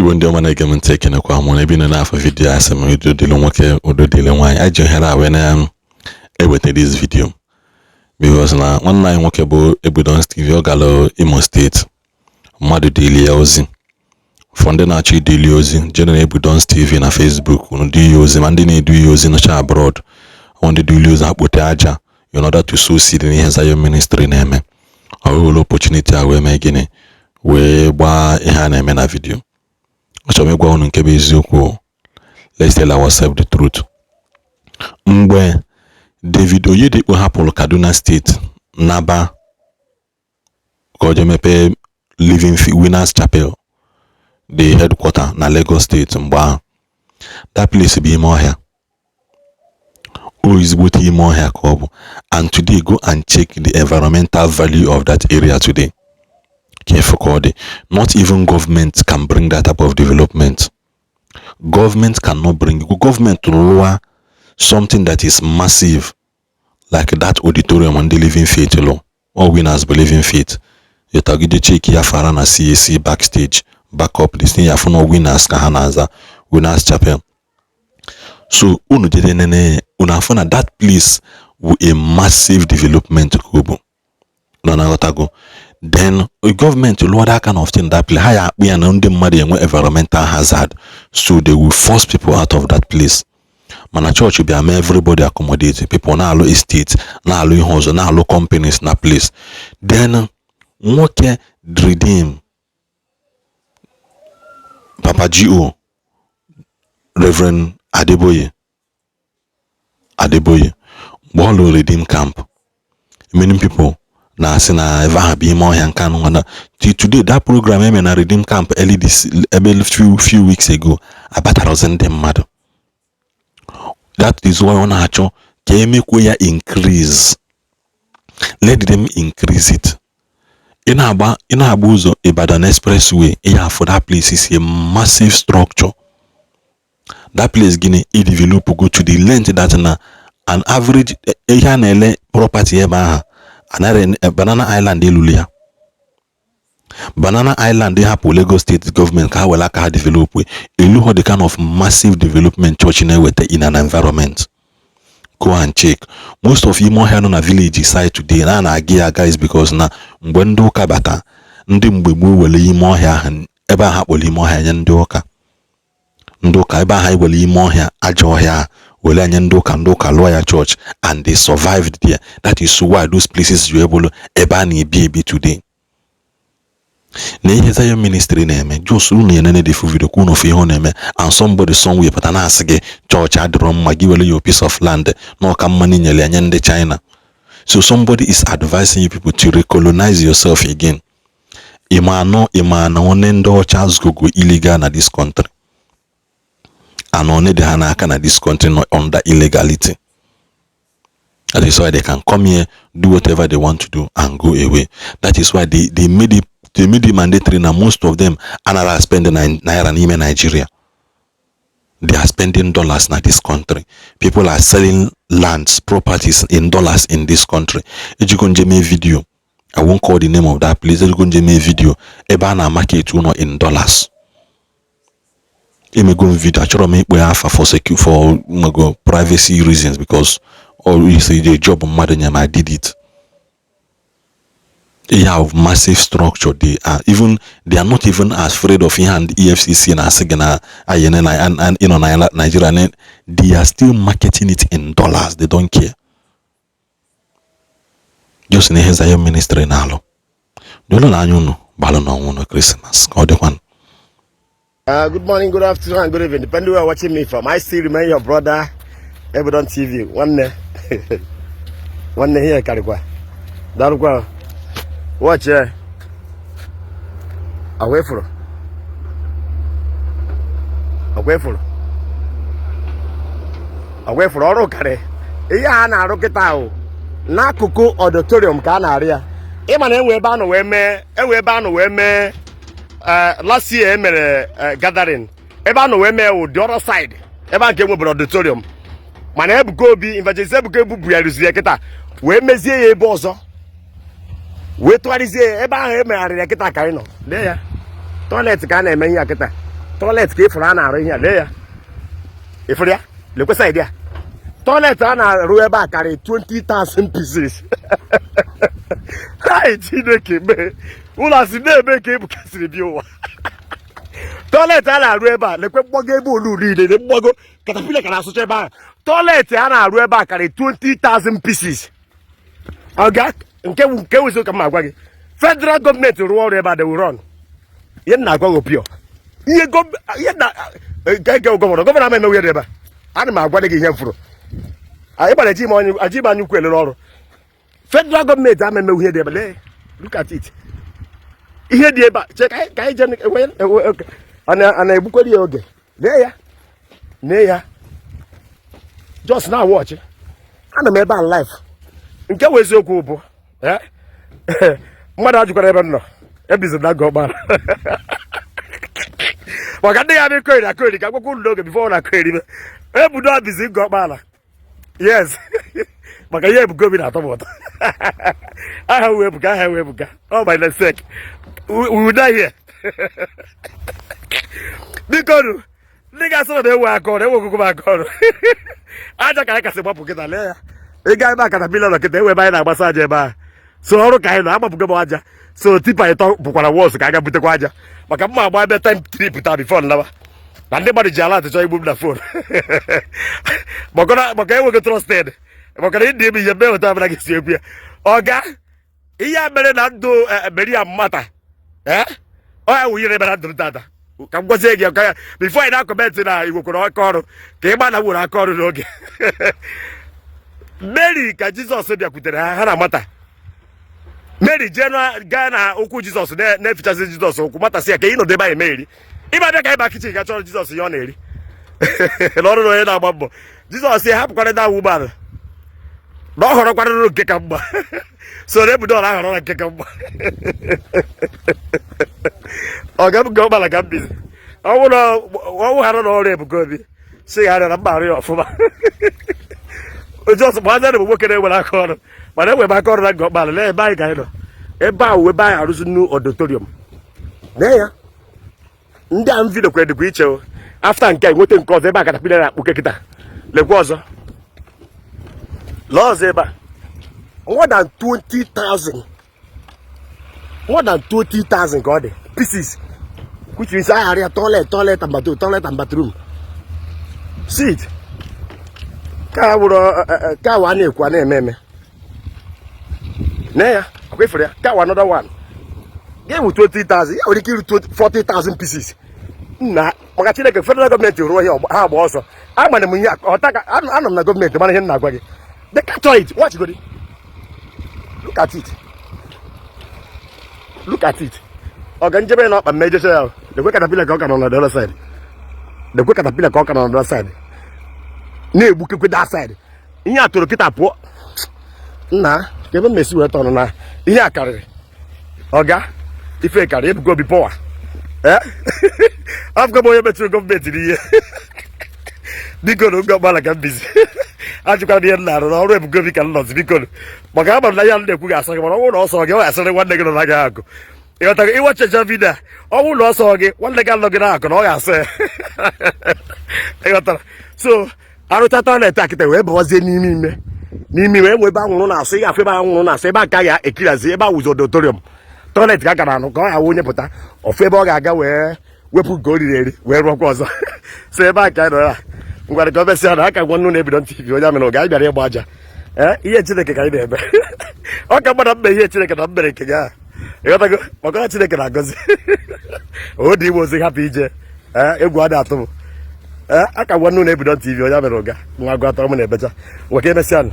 Igbo ndị ọma na-ege m ntị, ekenekwa m ebe ị nọ n'afọ video a. Sị m udo dịrị nwoke, udo dịrị nwaanyị. Anyị ji ohere a wee na-eweta this video because na nwanne anyị nwoke bụ Ebudon Steve, ọ gara Imo Steeti, mmadụ dịli ya ozi. For ndị na-achọ idili ozi, jere na Ebudon TV na Facebook, unu dị ya ozi. Ma ndị na-edu ya ozi nọcha abroad, ọ ndị dịli ozi akpote aja in order to sow seed n'ihe Zion Ministry na-eme. Ọ were opportunity a wee mee gịnị? Wee gbaa ihe a na-eme na video. Achọrọ m ịgwa unu nke bụ eziokwu. Let's tell ourselves the truth. Mgbe David Oyedepo hapụrụ Kaduna Steeti naba ka o jee mepee Living Winners Chapel, the headquarter na Lagos Steeti, mgbe ahụ that place bụ ime ọhịa, o ezigbote ime ọhịa ka ọ bụ. And today, go and check the environmental value of that area today ka efu ka ọ dị. Not even government can bring that type of development. Government cannot bring. Government rụwa something that is massive like that auditorium ndị Living Faith lụ or Winners bụ Living Faith, yọtagide check ya fara na CAC backstage backup this thing, ya fụ na Winners ka ha na-aza, Winners Chapel. So unu jede nene, unu afụ na that place bụ a massive development ka ọ bụ nọ na nghọtago. Then gọọmenti lụọ that kind of thing that place, ha ya akpụ ya na ndị mmadụ enwe environmental hazard, so they will force people out of that place. Mana chọọchị bịa mee everybody accommodate people, na-alụ estate, na-alụ ihe ọzọ, na-alụ companies na place. Then nwoke Redeem, Papa G.O., Reverend Adeboye, Adeboye, mgbe ọ lụrụ Redeem Camp, many people na-asị na ebe ahụ bụ ime ọhịa nke anụ na. Till today, that program eme na Redeem Camp early this ebe few weeks ago, abatarazi ndị mmadụ. That is why ọ na-achọ ka emekwa ya increase. Let them increase it. Ị na-agba ụzọ Ibadan Expressway, ị ya afụ that place is a massive structure. That place, gịnị, e develop go to the length that na an average ihe a na-ele property ebe ahụ anaghị Banana Island elulu ya. Banana Island hapụ Lagos State government ka ha were aka ha develop elu the kind of massive development church na-eweta in an environment. Go and check most of ime ọhịa nọ na village side today na na-aga ya guys, because na mgbe ndị ụka bata, ndị mgbe gboo were ime ọhịa ahụ ebe ahụ akpọrọ ime ọhịa nye ndị ụka. Ndị ụka ebe ahụ were ime ọhịa, ajọ ọhịa, were nye ndị ụka. Ndị ụka lụọ ya church and they survived there. That is why those places you able ebe a na-ebi ebi today. Na ihe Zion Ministry na-eme, just unu enene the full video ka unu fụ ihe ọ na-eme. And somebody somewhere pụta na-asị gị chọọchị adịrọ mma, gị were your piece of land na ọka mma nyere ya nye ndị China. So somebody is advising you people to recolonize yourself again. Ịma anọ, ịma na one ndị ọcha zgogo illegal na this country, and one dị ha n'aka na this country not under illegality. That is why they can come here, do whatever they want to do and go away. That is why they made it mandatory na most of them anaghị spend naira n'ime Nigeria. They are spending dollars na this country. People are selling lands, properties in dollars in this country. Ejigo nje mee video. I won't call the name of that place. Ejigo nje mee video ebe a na-market ụlọ in dollars. Emego m video, achọrọ m ikpo ya afa for secure, for nwego privacy reasons, because all is a job mmadụ nye m. I did it. Ihe of massive structure, they are not even afraid of ihe and EFCC na-asị gị na ayene na ịnọ na Nigeria. They are still marketing it in dollars. They don't care. Just na ihe Zion Ministry na-alụ dolu na anya unu gbalụ n'ọnwụ unu Christmas ka ọ dịkwanụ. Good morning, good afternoon, and good evening, depending where you're watching me from. I still remain your brother, Ebudon TV. Nwanne, nwanne, here karịkwa. Daalụkwa. Watch here. Away for. Away for. Away for ọrụ karị. Ihe a na-arụ kịta ahụ n'akụkụ auditorium ka a na-arụ ya. Ịma na enwe ebe a nọ wee mee, enwe ebe a nọ wee mee last year emere gathering ebe a nọ wee mee wụ the other side, ebe a nke enwebere auditorium. Mana Ebuka Obi, Evangelist Ebuka Obi bugharịziri ya kịta wee mezie ya ebe ọzọ, wee tụgharịzie ya ebe ahụ emegharịrị ya kịta ka anyị nọ. Lee ya, toilet ka a na-eme ihe ya kịta. Toilet ka ịfụrụ a na-arụ ihe a. Lee ya, ịfụrụ ya. Lekwe side ya. Toilet a na-arụ ebe a karịrị 20,000 pieces. Hai, Chineke mee ụlọ asị na-eme ka Ebuka siri bịa ụwa. Toilet a na-arụ ebe a, lekwe mgbago ebe olu niile na mgbago. Caterpillar ka na-asụcha ebe ahụ. Toilet a na-arụ ebe a karịrị 20,000 pieces. Ọga, nke wụzi ka m agwa gị, federal gọọmenti rụọ ọrụ ebe a, they will run. Ihe m na-agwa gị pure ihe ihe na nke governor ama emewe ebe a. Ana m agwa gị ihe m fụrụ. Anyị gbara eji m onye aji m anya ukwu elere ọrụ federal gọọmenti ama emewe ihe dị ebe. Lee, look at it, ihe dị ebe a. Che ka anyị jee a na-egbukwere ya oge. Lee ya, lee ya, just na watch. Ana m ebe a live. Nke wụ eziokwu bụ, mmadụ ajụkwara ebe m nọ. Ebizi m na Ngor Okpala maka ndị ya bịa koiri akoiri ka akwụkwọ unu n'oge before na koiri ebudo abizi Ngor Okpala. Yes, maka ihe Ebuka Obi na-atọ m ụtọ. Aha wee Ebuka, aha wee Ebuka. Oh my mistake, we will die here. Biko nu, ndị ga-asị na enwe aka ọrụ, enwe ogogo m aka ọrụ. Aja ka anyị kasị gbapụ kịta. Lee ya, ị gaa ebe a, caterpillar kịta enwe ebe anyị na-agbasa aja ebe ahụ. So ọrụ ka anyị nọ agbapụgo m aja. So tipper ịtọ bụkwara wọs ka a ga butekwa aja maka mma agba ebe 10 trip taa before nlawa na ndị mmadụ ji ala atịchọ igbu m na phone maka enweghị trusted, maka na ịdị eme ihe mgbe weta abụla gị si ekwu ya. Ọga, ihe a mere na ndụ Mary Mata, ee, ọ ya wụnyere ebe na ndụ m tata. Ka m gwazie gị ka ya before ị na-acomment na igwekwere aka ọrụ ka ị gba na nwere aka ọrụ n'oge Mary ka Jizọs bịakwutere ha, ha na Mata. Mary jee gaa na ụkwụ Jizọs na-efichasị Jizọs ụkwụ. Mata sị ya ka ị nọdụ ebe anyị eme ịba bịa ka ịba kitchen ga chọrọ Jizọs ihe ọ na-eri n'ọrụ na onye na-agba mbọ. Jizọs ya hapụkwara ndị ụgbọala na ọ họrọkwarịrị nke ka mma. So na ebudo ọra ahọrọ na nke ka mma. Ọ ga m nke ụgbọala ka m bizi ọnwụ na ọnwụ ghara na ọrụ Ebuka Obi si ya na mba arụ ya ọfụma. Jọs gbazara bụ nwoke na-enwere aka ọrụ, mana enwere m aka ọrụ na Ngor Okpala. Lee ebe anyị ka anyị nọ ebe a, ebe anyị arụzi new auditorium. Lee ya, ndị a m video kwere dịkwa iche o. After nke a, nweta nke ọzọ ebe a, caterpillar na-akpụke kịta. Lekwa ọzọ, lee ọzọ ebe a, more than 20,000, more than 20,000 ka ọ dị pieces, which means agharịa toilet, toilet and bathroom, toilet and bathroom. See it, ka wụrụ ka wa na-ekwu a na-eme eme. Nee ya, akwa ifere ya ka wa. Another one ga-ewu 20,000, ya nwere ike iru 20 40,000 pieces. Nna, maka Chineke, federal gọọmenti rụọ ihe ha agba ọsọ. Amara m ihe ọta ka anọ m na gọọmenti mara ihe m na-agwa gị. They capture it. Watch godi, look at it, look at it. Ọ ga njebe na ọkpa mmejeche ya. Lekwe caterpillar ka ọ ka nọ na the other side. Lekwe caterpillar ka ọ ka nọ na the other side na-egbukekwe that side. Ihe a toro kịta pụọ nna ka ebe mmesi wee tọnụ na ihe a karịrị. Ọga, ife karịrị. Ebuka Obi power. Ee, afụgo m onye metụrụ gọọmenti n'ihe. Biko na oge ọgbala ka m bizi ajụkwara m ihe m na-arụ n'ọrụ Ebuka Obi ka m nọzi. Biko, maka ama m na ihe m na-ekwu ga-asa gị, mana ọ bụrụ na ọ sọ gị, ọ ga-asịrị nwanne gị nọ na gị akụ. Ịghọtago? Ịwachacha video a, ọ bụrụ na ọ sọ gị, nwanne gị anọ gị n'akụ na ọ ga-asị ya. Ịghọtara? So arụcha toilet a kịta wee bawazie n'ime ime, n'ime ime enwe ebe anwụrụ na-asụ. Ị ga-afụ ebe anwụrụ na-asụ ebe a ka ga-ekiriazi ebe a wụzi auditorium. Toilet ka a gara anụ ka ọ ga-awụ onye pụta ọfụ ebe ọ ga-aga wee wepụ nke o riri eri wee rụọkwa ọzọ. So ebe a ka anyị nọ ya. Ngwara ka ọ mesịa na aka gwa nnu na-ebido ntị onye amịrị oge anyị bịara ịgba aja. Ee, ihe Chineke ka anyị na-eme. Ọ ka mmadụ mma ihe Chineke na mmere nke gị ahụ. Ịghọtago? Maka na Chineke na-agọzi o dị igbe ozi hapụ ije. Ee, egwu adị atụ m. Ee, aka gwa nnu na-ebido ntị onye amịrị ụga nwa agụ atọrọ m na-ebecha. Nwe ka emesịa nụ.